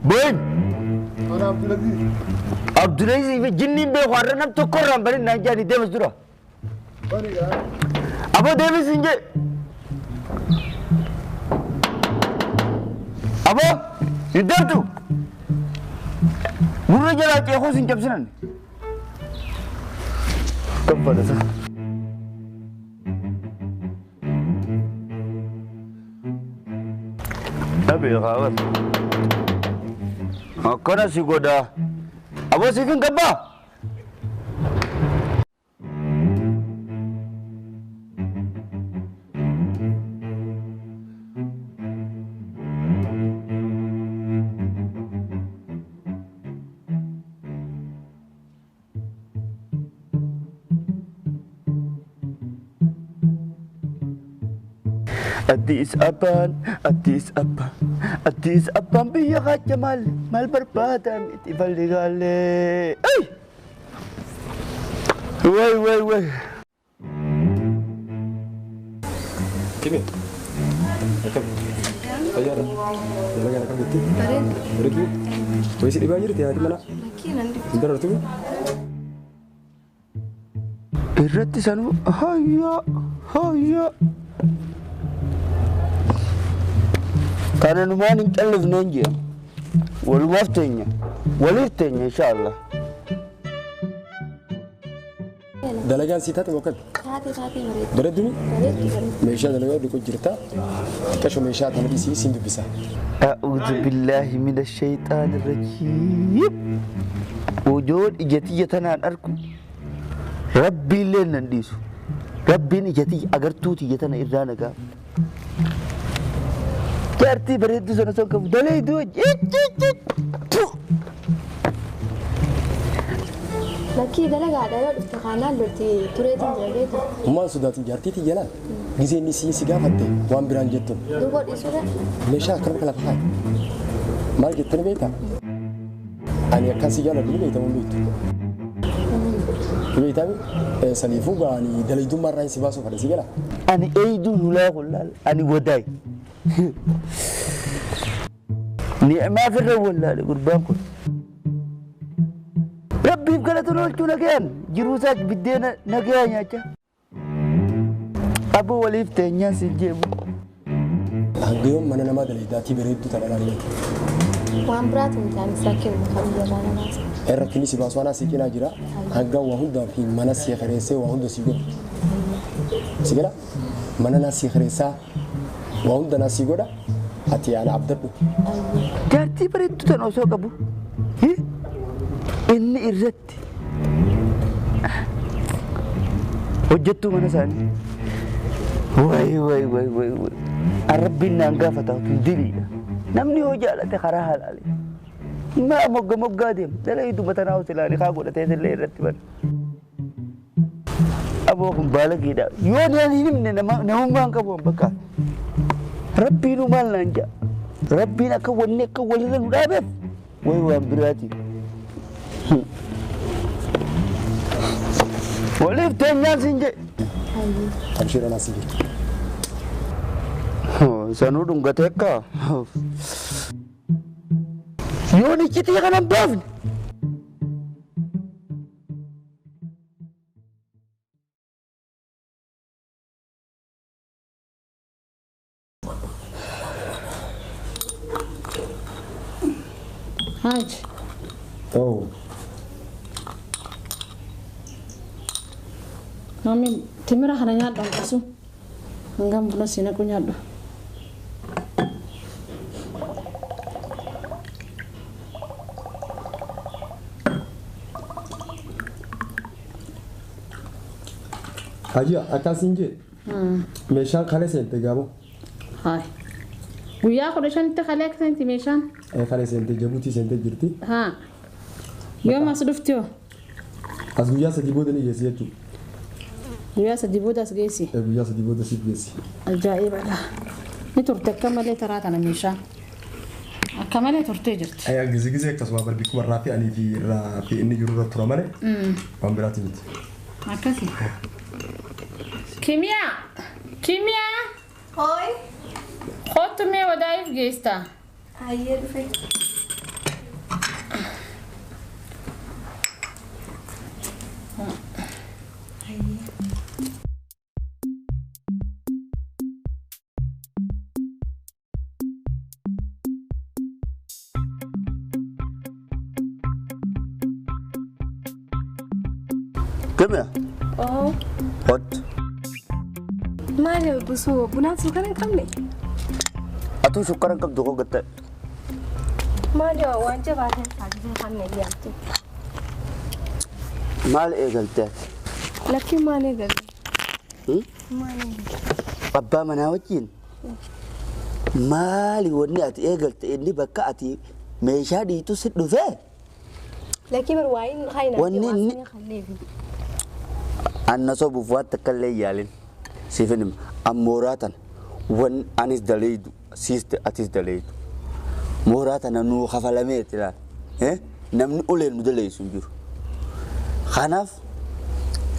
Boyin. Ana Abdulaziz. Abdulaziz fi jinniin beeku har'a nam tokko irraan banin naan jedhani deemas dura. Bani gaa. Aboo deemis hin jee. Aboo hin deemtu. Gurra jalaa ceekuus hin cabsinan. Kaffalasa. Dhabe kaawwan. Akkana si godha. Aboo siif hin gabbaa? Addis Abbaan, Addis Abbaan, Addis Abbaan biyya kacha maal maal barbaadan itti falligaalee. Ay! Way way way. Kimi? Akkam? Fayyaadha? Dalagaan akkam jirti? Bareedu. Wayii si dhibaa jirti haati manaa? Hin darartu? Irratti sanuu hayyaa hayyaa. Kana numaan hin callifneen jea. Walumaaf teenya. Waliif teenya inshaallah. Dalagaan sii taate moo akkami? Taate taate bareeddu. Bareeddumi? Bareeddu bareeddu. Meeshaa dalagaa dhiqu jirta. Xiqqasho meeshaa tana dhisii siin dubbisa. أعوذ بالله من الشيطان الرجيم وجود إجتي تنان أركو ربي لين نديسو ربي إجتي أجرتو تيجتنا إرانا قام جارتي بريد سنة سنة كم دلي دو Lakkii dalagaadha yoo dhufte kaanaan lolti tureetiin jira beekta. Hummaan sodaatin jaartii tiyya laal. Gizee inni sii si gaafatte waan biraan jettuun. Duuba dhiisuudha. Meeshaa akkanuma kana lafa kaa'i. Maal jettani beektaa? Ani akkan si jaaladhu ni beekta moo hin beektu? Ni beektaa mi? Saniifuu gaa ani dalaydummaa irraa si baasuuf fedha si galaa? Ani eeyduun hulaa kullaal ani wadaay. Ni'maa firra wallaale gurbaan kun. Rabbiif galata oolchuu nagayaan jiruu isaa biddeena nagayaa nyaachaa. Aboo waliif teenyaan siin jeebu. Hanga yoom mana namaa dalaydaatii bareedduu tana ilaalii? Waan biraatu miti anis rakkinuma kan biyyarraa na baasa. Rakkinni si baasu anaa si cinaa jira. Hanga waa hundaa fi mana si kireessee waa hunda si godhu. Si gala? Mana naa si kireessaa waa hunda naa si godha. Ati ana abdadhu. Jaartii bareedduu tana osoo qabu. Inni irratti hojjettuu mana isaanii. Wayi wayi wayi wayi wayi. Arrabbiin naan gaafata tun diliidha. Namni yoo jaalate karaa halaale. Maa mogga moggaa deema. Dalaydu matanaa usilaanii kaa godhatee illee irratti bana. Aboo kun baalageedha. Yoo naan hin himne namummaan qabu bakka. Rabbiinuu maal naan jedha. Rabbiin akka wanni akka walirra nu dhaabeef wayi waan biraati. Waliif teenyaan siin jedhe. Abshiira naa si jira. Sanuu dhungatee akka. Yoon iccitii kana hin baafne. Haji. Oh. Mami, timira kana nyaadhu hanqasu. Hangam buna si naqu nyaadhu. Haji, akkas hin jee. Meeshaan kalee seente gaamo. Hayi. Guyyaa 15tti kalee akka seenti meeshaan? Kalee seente Jabuutii seente jirti. Haa. Yoom as dhufti hoo? As guyyaa 3 booda ni geessi jechuudha. Guyyaa 3 booda as geessi? Guyyaa 3 booda siif geessi. Ajaa'ibadha. Ni turte akka malee taraa tana meeshaan. Akka malee turtee jirti. Gizi gizi akkasuma barbi kuma irraa fi anii fi irraa fi inni jiru irra tura malee waan biraati miti. Akkasi. Kimiyaa! Kimiyaa! Hooy! Kottu Kottu mee wadaa'iif geestaa? Hayyee dhufe. Come here. Oh. Hot. Maali busuu bunaan suukara hin qabne? Atuu sukkara hin qabdu koo gatta. Maali waan jabaa ta'e taasisee kan na dhiyaatu. Maal eegalte ati? Lakkiin maal eegalte? Maal eegalte? Abbaa manaa wajjin maali wanni ati eegalte inni bakka ati meeshaa dhiitu si dhufee? Lakkii bar waa'in hayna Wanni inni anna sobuuf waan takka illee yaalin siifin hima ammooraa tana wan anis daleeydu siiste atis daleeydu mooraa tana nuu kafalameeti laal namni uleen nu daleeysu hin jiru. Kanaaf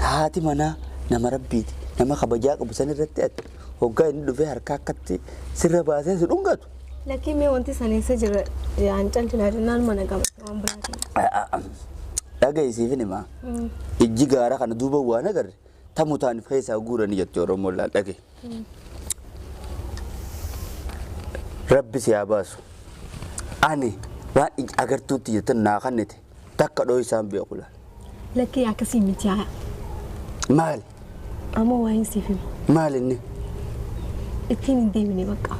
haati manaa nama rabbiiti nama kabajaa qabu san irratti ati hoggaa inni dhufee harka akkatti sirra baasee si dhungatu. Lakkii mee wanti saneessa jira yaan calcilaa jennaan mana qaba waan biraatiin. Dhaga'i siifin himaa. Ijji gaara kana duuba waan agarre tamu taaniif keessaa guuranii jetti Oromoon laal dhaga'i. Rabbi si haa baasu. Ani waan ija agartuutti jettan naa kannite takka dhoo isaan beeku laal. Lakkii akkasii miti haa. Maali? Ammoo waa hin siif hima. Maali inni? Ittiin hin deebine bakka.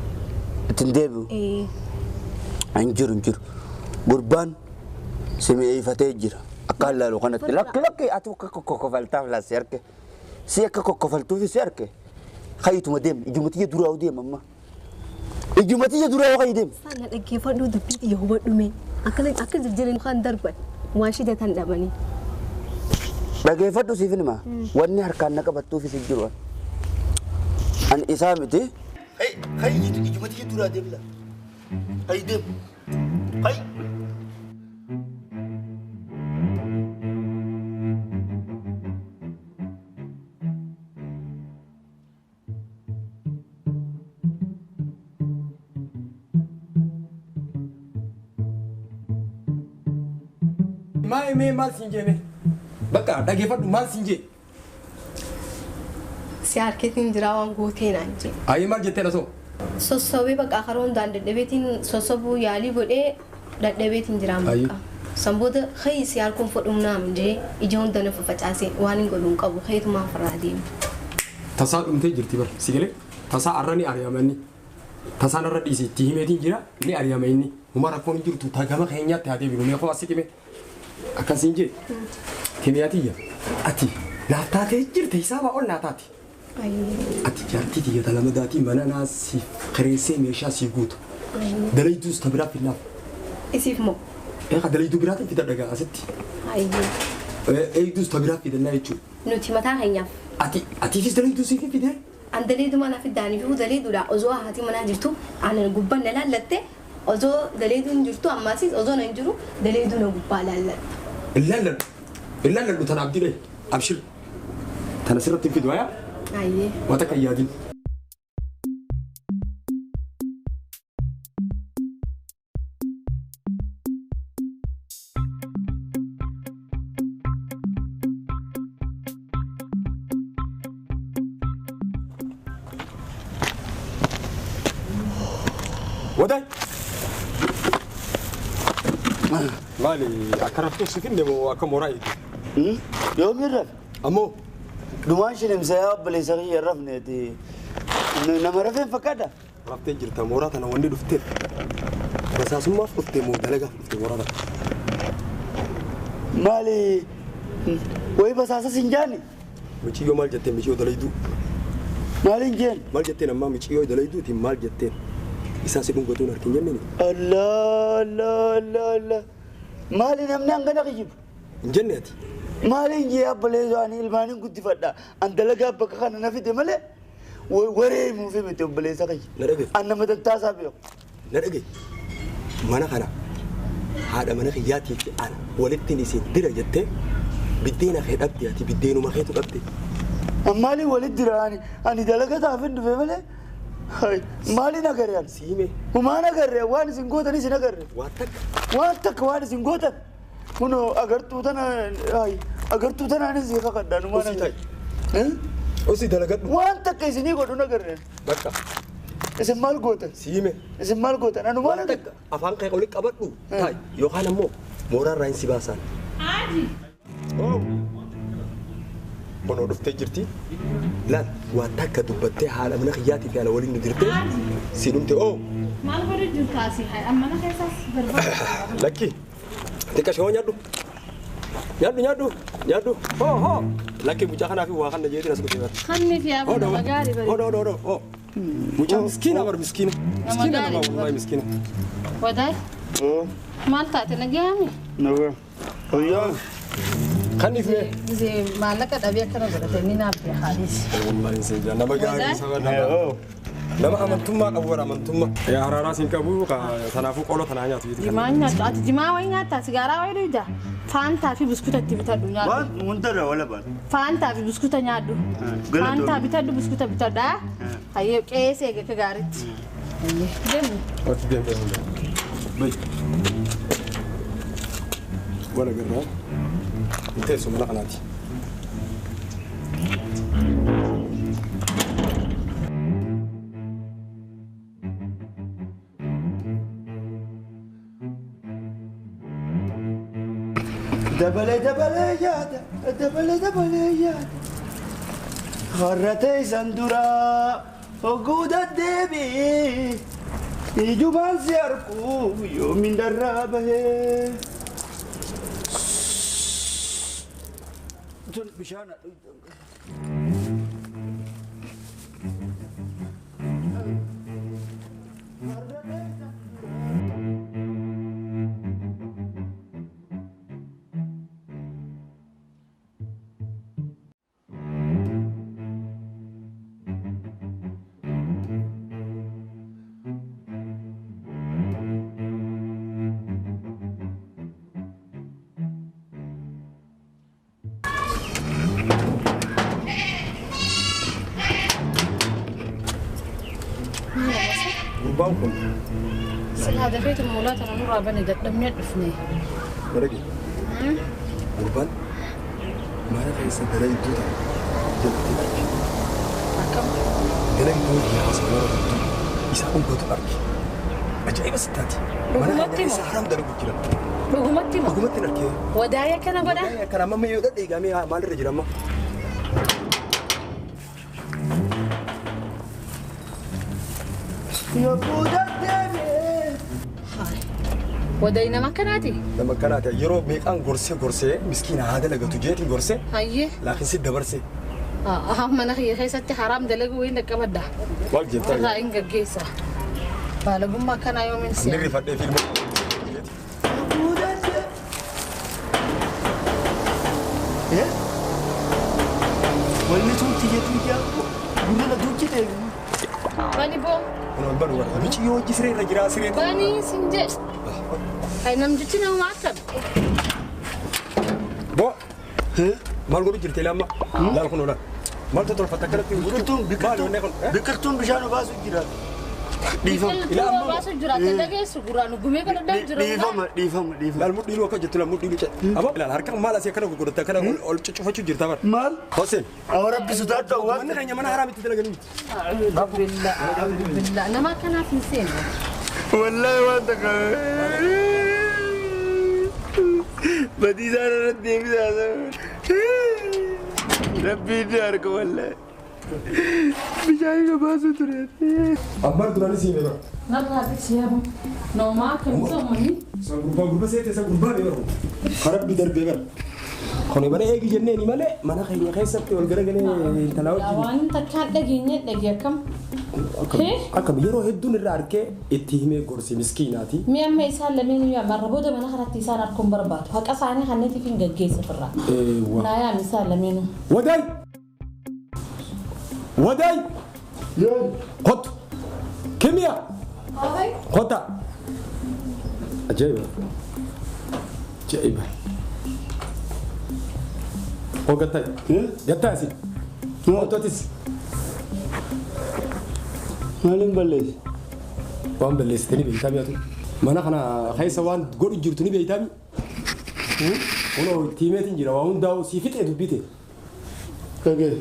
Ittiin deebi'u? Hin jiru hin jiru. Gurbaan si mi'eeffatee jira. Akka laalu kanatti lakki lakki ati akka kokkofaltaaf laas si arge. Si akka kokkofaltuuf si arge. Kaayituma deem ijuma tiyya duraa deem amma. Ijuma tiyya duraa kayi deem. Sana dhaggeeffadhuu dubbii xiyya hubadhu mee. Akka jijjiiran kan darban waan shidatan dhabanii. Dhaggeeffadhu siif hima. Wanni harkaan na qabattuufis hin jiru. Ani isaa miti. Kayi ijuma tiyya duraa deem laa. Kayi deem. Kayi. Maal maal siin jee mee? Bakka dhaggeeffadhu maal siin jee? Si harkeetiin jira waan gootee naan jee. Ayi maal jettee lasoo? Sossobee bakka karaa hundaan dadhabeetiin sossobuu yaalii godhee dadhabeetiin jira bakka. Sanboota hayi si harkuun fudhumnaam jee ija hunda na facaasee waan hin godhu hin qabu hayetumaan farraa deema. Tasaa dhumtee jirti bar si galee tasaa arra ni ari'amanni tasaan arra dhiisi itti himeetiin jira ni ari'ama inni huma rakkoon hin jirtu tagama keenyaatti haa deebinu mee kophaa si qime. Akkasiin jee kimiyaatiyya ati naaf taatee jirte hisaabaa ol naa taate. Ati jaartii tiyya lama daatii mana naa siif kireessee meeshaa sii guutu. Dalayduus ta biraa finnaaf. Isiif moo? Eeqa dalayduu biraatiin fida dhagaa asitti. Eegduus ta biraa fidannaa jechuudha. Nuti mataa keenyaaf. Ati atiifis dalayduu siif hin fidee? An dalayduu mana fiddaanii fi dalayduudha osoo haati manaa jirtu ani gubbaan na laallatte osoo dalayduun jirtu ammasis osoo nan jiru dalayduu na gubbaa laallatta. Ilaalladhu ilaalladhu tana abdii dhayi abshir tana sirratti hin fidu ayaa? Ayyee. Waan takka hin yaadin. Waday. Maali akka raftuu si finne moo akka mooraa eegi? Yoomiin rafe? Ammoo. Dhumaan shilimsa yaa obboleessa kiyya rafneeti. Nama rafeen fakkaata? Raftee jirta mooraa tana wanni dhufteef. Basaasummaaf dhuftee moo dalagaaf dhufte mooraa tana? Maali wayi basaasa sin jaani? Miciyyoo maal jetteen miciyyoo dalayduu? Maaliin jeen? Maal jetteen ammaa miciyyoo dalayduutiin maal jetteen? Isaa si dhungatuun harkin jenneen? Allah Allah Allah Allah. Maali namni hangana kijibu? Hin jenne ati. Maaliin jee obboleessa ani ilmaaniin guddifadha. An dalagaa bakka kana na fide malee waree himuufi miti obboleessa kiyya. Na dhagaye. An nama tattaasaa beeku. Na dhagaye. Mana kana haadha mana kiyyaatii fi ana walittiin isin dira jettee biddeena kee dhabde ati biddeenuma keetu dhabde. Maaliin walitti dira ani dalagaa taafin dhufe malee Maali nagarreen? Si hime. Humaa nagarree waan isin gootan isin agarre. Waan takka. Waan takka waan isin gootan. Kunoo agartuu tana agartuu tanaanis kakadhaan waan Osii ta'i. Osii dalagadhu. Waan takka isinii godhu nagarreen. Bakka. Isin maal gootan? Si hime. Isin maal gootan? Anu maal Waan takka afaan kee oli qabadhu. Ta'i yookaan ammoo mooraa irraa hin si baasaan. Haji. Kunoo dhuftee jirti. Laal waan takka dubbattee haala mana kiyyaatii fi haala waliin nu dirtee si dhumte oo. Maal godhu jirta asii? Mana keessaas barbaadu. Lakki xiqqa shoo nyaadhu. Nyaadhu nyaadhu nyaadhu hoo hoo. Lakki mucaa kanaaf waa kana jeetiin as dhufee bara. Kanni fi aboo nama gaarii bari. Hodho hodho hodho hoo. Mucaa miskiina bar miskiina. Miskiina nama wallahi miskiina. Wadaay. Maal taate nagaami? Nagaa. Fayyaa. Kanniif mee? Gisee maallaqa dhabee akkana godhate inni naaf beekaadhis. Wallahi seenjaa nama gaarii saba nama. Nama amantummaa qabu bara amantummaa. Yaa haraaraa siin qabu kanaafuu qola tanaa nyaatu jeeti. Jimaa nyaatu ati jimaa wayii nyaata sigaaraa wayii dhugda. Faantaa fi buskuta itti bitadhu nyaadhu. Waan hundarra wala baan. Faantaa fi buskuta nyaadhu. Faantaa bitadhu buskuta bitadhu. Hayyee qeesee eega akka gaariitti. Deemu. Ati deemu deemu. Bayi. Wala garraa. Teessuma mana kanaati. Dabalee dabalee yaada dabalee dabalee yaada. Harratee isaan duraa oguu deddeebi'ee ijumaan si argu yoomiin darraa bahee. Tun bishaan Gurbaan kun. Silaa dafeetu moolaa tana nurraa bane dadhabnee dhufne. Barage. Gurbaan mana keessa dalayduu ta'a jalatti arge. Akkam? Dalayduu haasa yeroo hedduu isaa dhugatu arge. Ajaa'iba sittaati. Mana keessa haram dalagu jira. Dhugumatti moo? Dhugumatti arge. Wadaaya kana godha? Wadaaya kana amma yoo dhadheegamee maalirra jira amma? Wadaay nama akkanaati? Nama akkanaati. Yeroo meeqaan gorsee gorsee miskiina haa dalagatu jeetiin gorsee. Hayyee. Laakiin si dabarsee. Mana kiyya keessatti haraam dalagu wayiin dhaqqabadda. Maal jettaa? Irraa hin gaggeessa. Baalagummaa akkanaa yoomiin si'a. Inni rifadhee fiilma. Wanni sun xiyyeetu ijaa gurra na duuchi ta'e. Bani boo. Kun banu bara. Michi yoo hojii siree irra jira siree. Bani sin jedhe. Hay namtichi nama akkam. Boo. Maal godhu jirti lamma? Laal kun ola. Maaltu tolfatta akkanatti? Biqiltuun bishaan obaasu jira. Dhiifama. Biqiltuu obaasu jira. Dhageessu gurraan gumee kana dhaan jira. Dhiifama dhiifama dhiifama. Laal mudhiin akka jettu laal mudhiin ce. Aboo laal harka maal asii akkana gurguratta akkana ol cuccufachuu jirta bara. Maal? Hoseen. Awwa rabbi sodaadhu awwaa. Manni keenya mana haraam itti dalaganii miti. Billaa nama akkanaaf hin seenu. Wallaahi waan takka. Badii isaan irratti deebisaa. Rabbi inni harka wallaahi. Bishaan obaasu ture. Abbaan duraanis hime bara. Narraa bisiyamu. Noomaa akkamitti uummanni? San gurbaa gurbaa seete san gurbaa bee bara. Karabbi darbee bara. Kuni mana eegi jenneeni malee mana keenya keessatti ol garagalee intalaa wajjin. Waan takkaan dhageenye dhagee akkam? Akkam yeroo hedduun irraa arkee itti himee gorsi miskiinaati. Mi'a amma isaan lameen marra booda mana kanatti isaan harkuun barbaadu. Haqa isaanii kanneetiif hin gaggeessa firraa. Naa yaam isaan lameenuu. Wadaay! Wadaay! Kottu! Kimiyaa! Kottaa! Ajaa'iba! Ajaa'iba! Koo gattaa? Gattaa asi? Kottu atis? Maaliin balleesse? Waan balleessite ni beektaa mi'atu. Mana kana keessa waan godhu jirtu ni beektaa mi? Kunoo tiimeetiin jira waa hundaa'u sii fixee dubbite. Dhagee.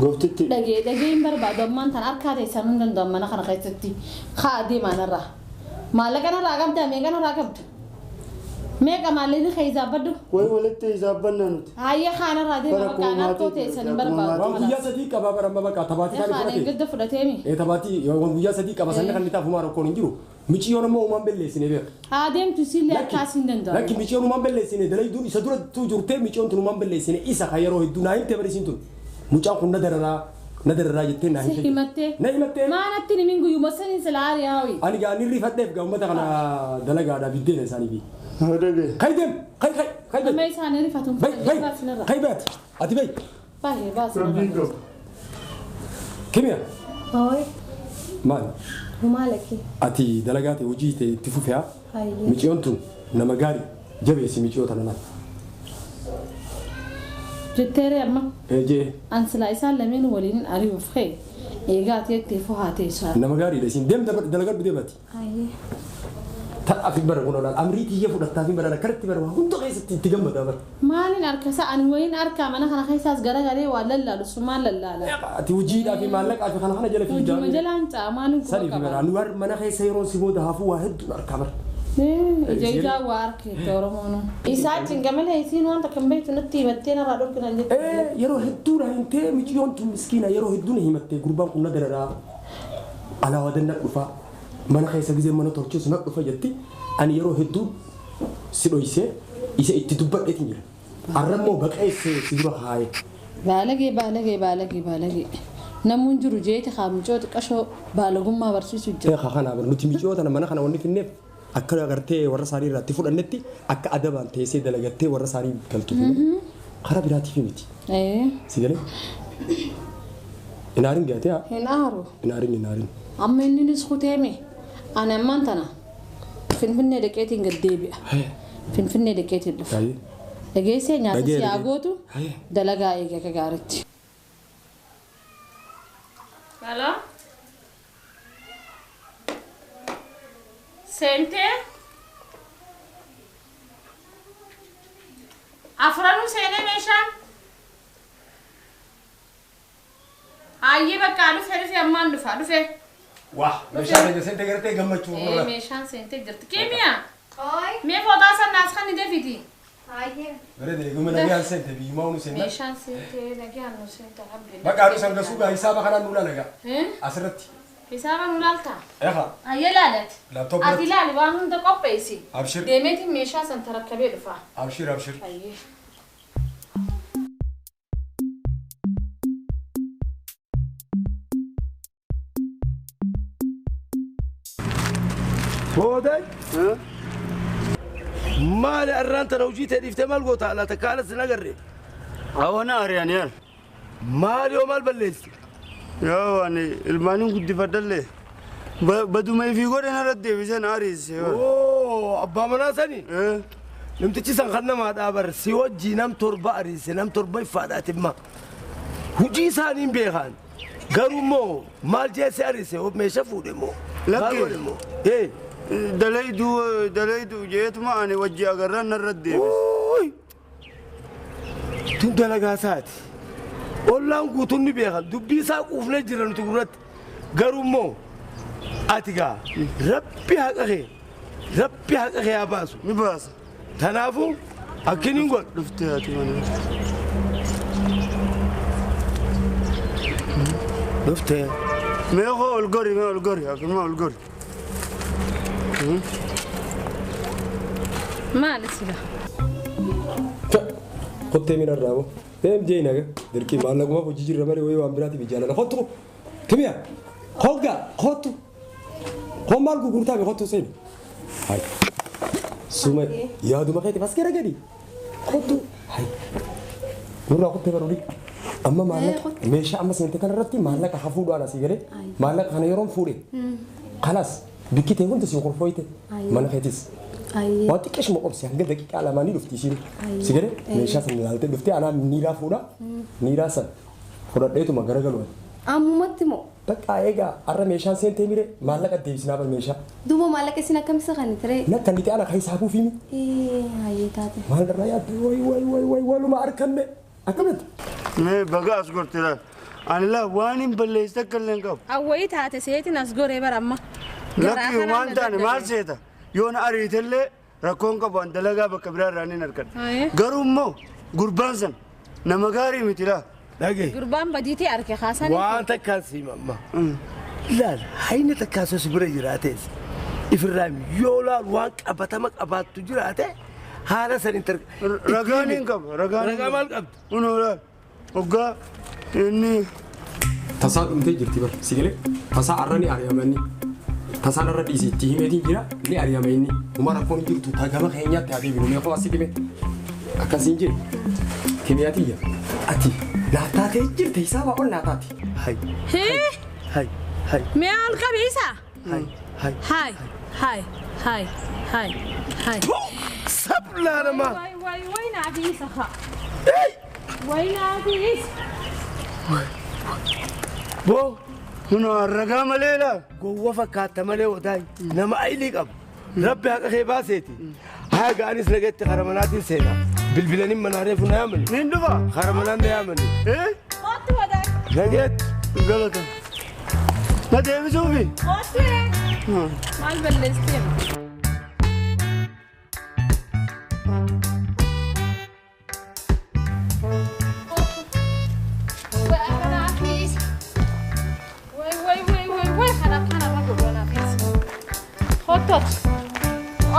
Gooftitti. Dhagee dhagee hin barbaadu ammaan tan harkaa teessan hin danda'u mana kana keessatti haa deemaan irraa. Maallaqa narraa qabda meeqa narraa qabda? Meeqa maallaqni kee hisaabadhu? Wayi walitti hisaabannaa nuti. Hayyee kaanarraa deema Bara bakka harkoo kumaatiif teessan hin kuma barbaadu. Waan guyyaa sadii qabaa bara amma bakka tabaatii kan Kaan fudhate. gadda fudhateemi. Ee tabaatii waan guyyaa sadii qaba sanni kan taaf humaa rakkoon hin jiru. Miciyyoon immoo uumaan balleessine beeka. Haa deemtu siillee harkaas hin danda'u. Lakki miciyyoon uumaan balleessine dalayduun isa dura tu jirtee miciyyoon tun uumaan balleessine isa kan yeroo hedduu naa himte barisiin tun. Mucaan kun na dararaa na dararaa jettee naa Si himte. himattee. Na himattee. Maanatti nimin guyyuma saniin sila aariyaa ho'i. Ani gaa ni rifadheef gaa uummata kana dalagaadhaa biddeena isaanii fi. Dhagee. Kai deem kai kai kai Amma bay isaanii rifatuun bay bay baasinarra. kai baati ati bay Baay'ee Rabbiin baasinarra. qabu. kimiya Hooyi. maal Maal lakki? ati dalagaa ta'e hojii ta'e itti fufee Hayyee. miciyyoon tun nama gaarii jabeessi miiciyyoo tana laal. Jetteeree amma Eejee an silaa isaan lameen waliin ari'uuf ka'e eegaa teettee fohaa teessaa. nama gaariidha isin deem dalagadhu deemati. Hayyee. Ta'a fi bara kun olaal amrii xiyya fudhattaa fi bara akkanatti bara waa hunda keessatti itti gammadaa bara. Maaliin harka isaa ani wayiin harkaa mana kana keessaas garagalee waa lallaalu sumaan lallaala. Ati hojiidhaa fi maallaqaa fi kana kana jala fiigaa. Hojuma jalaan ca'a maaliin quba Sanii fi bara qaba. nu war mana keessa yeroo si booda hafuu waa hedduun harkaa bara. Ija ijaa waa harkeette Oromoon. Isaa cingamalee isiin waan takka hin beektu natti himattee narraa dhorkinan jette. Ee yeroo hedduu na himtee miciyyoon tun miskiina yeroo hedduu na himattee gurbaan kun na dararaa alaa wadan na dhufa mana keessa gizee mana tolchisu na dhufa jetti ani yeroo hedduu si dhoysee isa itti dubbadheetin jira. Arrammoo baqeessee si dura haaye. Baalagee baalagee baalagee baalagee. Namuun jiru jeeti haamcoo xiqqashoo baalagummaa barsiisu jira. Eegaa kana bar nuti miciyoo tana mana kana wanni finneef akka agartee warra isaanii irratti fudhannetti akka adabaan teessee dalagattee warra isaanii galtu. Karaa biraatiif miti. Si galee? Inaarin gaatee haa? Hin aaru. Inaarin inaarin. Amma inninis kuteeme ani ammaan tana Finfinnee dhaqeetiin gad deebi'a. Finfinnee dhaqeetiin dhufa. Dhageessee nyaata Dhagee, si haa dhagee. gootu dalagaa eege akka gaariitti. Halo? Seentee? Afranuu seenee meeshaan? Hayyee bakka dhufe dhufe ammaan dhufa dhufe. Wah meeshaan keenya seentee gartee gammachuu Ee meeshaan seentee jirti. Keemiyaa? Hooyi. Mee footaa sannaas kan ni defiti. Hayyee. Bareeda eeguma nagaan seente biyyumaa unu seenna. Meeshaan seentee nagaan nu seente alhamdulillah. Bakka anu sangasuu gaa hisaaba kanaan nu laalaga. Asirratti. Hisaaba nu laaltaa? Eegaa. Hayyee laalati. Laaptoop Ati ilaali waan hunda qopheessi. Abshir. Deemeetiin meeshaa san tarakkabee dhufa. Abshir abshir. Hayyee. Booday maali arraan tana hojii ta'e dhiiftee maal goota laata kaalas hin agarre. Awana ari'an yaal. Maali yoo maal balleessi? Yoo ani ilmaaniin guddifadhallee baduma ifii godhe narratti deebisee na ariise. Oo abbaa manaa sani. Namtichi san kan namaa dhaabar si wajjii nam torba ariise nam torba iffaadhaati imma. Hojii isaanii hin beekan. Garuu immoo maal jeesse ariise meeshaa fuudhe immoo. Maal godhe immoo. Ee. Dalayduu dalayduu jeetuma ani wajji agarraan narratti deebise. Tun dalagaa isaati. Ollaan guutuun ni beekan dubbii isaa quufnee jira nuti gurratti. Garuu immoo ati gaa rabbi haqa kee rabbi haqa kee haa baasu. Ni baasa. Kanaafuu akkiniin godhu. Dhuftee ati mana. Dhuftee. Mee koo ol gori mee ol gori akkuma ol gori. Maali sila? Kottee miidhaan raaboo. Deem jee naga. Dirqii maallaquma hojii jirra malee wayii waan biraatiif jaalala. Kottu kimiya hoggaa kottu. Kon maal gurgurtaa fi kottu seeni. Hai. Suma yaaduma keetiif as gara gadi. Kottu. Hai. Nurraa kottee baruudhi. Amma maallaqa meeshaa amma seente kanarratti maallaqa hafuudhaan asii galee maallaqa kana yeroon fuudhe. Kalas bikkitee hundi si kolfooyte mana keetis. Waan xiqqeeshuma obsi hanga daqiiqaa lamaanii dhufti isiin. Si galee meeshaa sana ilaaltee dhuftee anaa niiraa fuudha. Niiraa sana fudhadheetuma garagalu. Ammumatti moo? Bakka egaa har'a meeshaan seentee mire maallaqa deebisnaa bar meeshaa. Duuba maallaqa isin akkam isa kan ture? Na kan itti ana kan isaa buufimi. Hayyee taate. Maal irraa yaadde wayi wayi wayi wayi waluma arganne akkamitti? Mee baga as gorte laal. Ani laa waan hin balleessite akka illee hin qabu. Awwayii taate seetiin as goree bara amma. Lakki waan taane maal seeta? Yoon ariitellee rakkoon qabu an dalagaa bakka biraa irraa ni argadha. Garuu immoo gurbaan san nama gaarii miti laa. Dhagee. Gurbaan badiitii arge kaasanii. Waan takkaan siima amma. Laal hayni takkaan sos bira jiraates. Ifirraa yoo laal waan qabatama qabaattu jiraate haala san hin Ragaan hin qabu. Ragaa maal qabdu? Kunoo laal. Hoggaa inni. Tasaa dhumtee jirti bar si galee tasaa arra ni ari'amanni tasaan arra dhiisii itti himeetiin jira ni ari'ama inni uma rakkoon jirtu tagama keenyaatti haa deebinu mee qofa si dhime akkasiin jedhe kimiyaatiyya ati naaf taatee jirte hisaaba ol naa taate. Hay. Hay. Hay. Mee ol qabiisa. Hay. Hay. Hay. Hay. Hay. Hay. Hay. Sablaa namaa. Way way way naafiisa haa. Way naafiisa. Boo. Kunoo ragaa malee laa. Gowwa fakkaata malee wadaay nama ayilii qabu. Rabbi haqa kee baaseeti. Haa ga'anis nagatti haramanaatiin seenaa. Bilbilanii manaaree funa yaamani. Niin dhufa. Haramanaan na yaamani. Kootu wadaay. Nageetti. Galata. Na deebisuufi. Kootu. Maal balleessitee?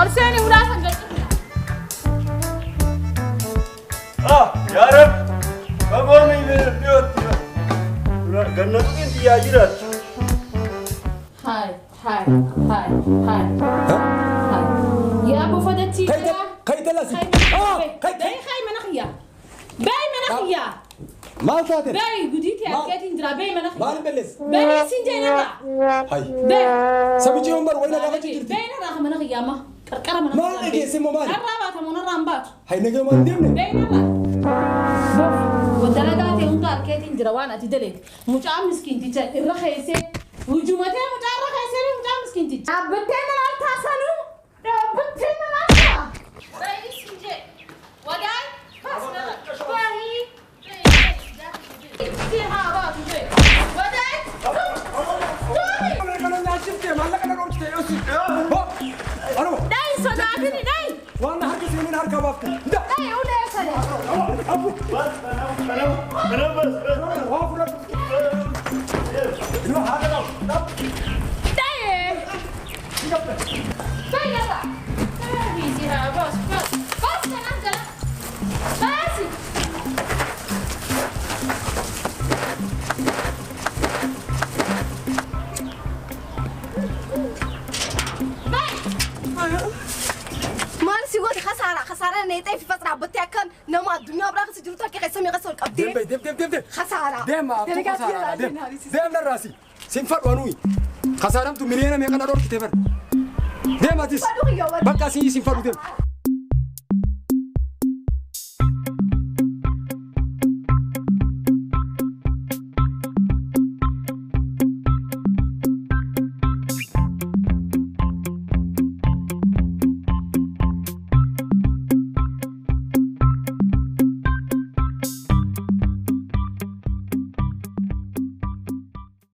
Ol seeni ulaasan gadhiifna. Ah, yaa Rabbi. Fagoo dhiyootti. Gannatu qinxiyyaa jiraatti. Hai, hai, hai, hai. Hai. Yaa buufatachi jira. Kai talasi. Ah, kai kai kai mana khiyya. Bay mana khiyya. Maal taate? Bay gudiiti argeetiin jira bay mana khiyya. Maal balleesse? Bay sin jeenarra. Hai. Bay. Sabichi yoon bar wayina gaafachuu jirti. Bay narraa mana khiyya amma. Qarqara mana. Maal dhageesse immoo maali? Narraa baata moo narraa hin baatu? Hai nagee maal deemne? Bay narraa. Boof. Dalagaa ta'e hunda argeetiin jira waan ati daleete. Mucaa miskiinticha irra keessee hujumatee mucaa irra keessee mucaa miskiinticha. Dhaabbattee mana taasanuu. Dhaabbattee mana taa. Bay sin jee. Wadaay. Bas narra. Bahii. خسارة نيتي في فترة عبتي أكن نما الدنيا براك سجلتها كي قسمي قسم القبضي دم دم دم دم خسارة دم خسارة دم دم الراسي سنفر وانوي خسارة تو مليانة ميقنا دور كتبر دم أتيس بقى سينفر دم.